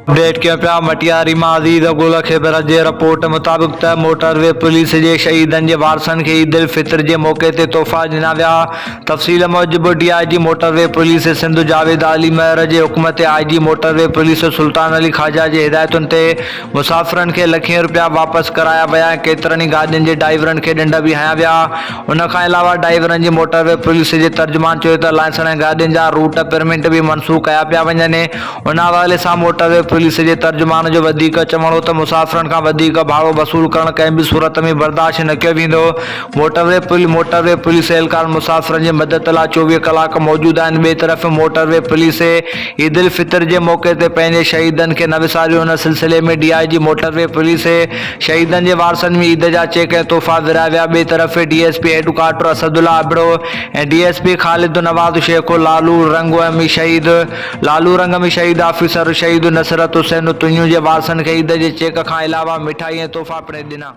Update ڪيون پيا مٽياري مان عزيز گل خيبر جي رپورٽ مطابق ته موٽر وي پوليس جي شهيدن جي وارثن کي عيد الفطر جي موقعي تي تحفا ڏنا ويا تفصيل موجب D I G motorway police Sindh Javed Ali Mehar جي حڪم تي I G motorway police Sultan Ali Khawaja جي هدايتن تي مسافرن کي لکين رپيا واپس ڪرايا ويا ۽ ڪيترن ئي گاڏين جي ڊائيورن کي ڏنڊ به هنيا ويا ان کان علاوه ڊائيورن جي موٽر وي پوليس جي ترجمان چيو ته لائسنس ۽ گاڏين جا روٽ پرمٽ به منسوخ ڪيا پيا وڃن. ان حوالي سان موٽر وي پوليس جي ترجمان جو وڌيڪ چوڻ هو ته مسافرن کان وڌيڪ ڀاڙو وصول ڪرڻ ڪنهن به صورت ۾ برداشت نه ڪيو ويندو. Motor V motor V police اهلڪار مسافرن جي مدد لاء 24 ڪلاڪ موجود آهن. ٻئي طرف موٽر وي پوليس عيد الفطر جي موقعي تي پنهنجي شهيدن کي نه وساريو ان سلسلي ۾ D I G motorway police شهيدن جي وارثن ۾ عيد جا چيڪ ۽ تحفا ورهايا ويا، ٻئي طرف D S P headquarter Asadullah Abro ۽ D S P Khalid Nawaz Shaikh Lalu Rang ۾ شهيد لالو رنگ ۾ شهيد آفيسر شهيد نصرت حسين تنيو جي وارثن کي عيد جي چيڪ کان علاوه مٺائي ۽ تحفا پڻ ڏنا.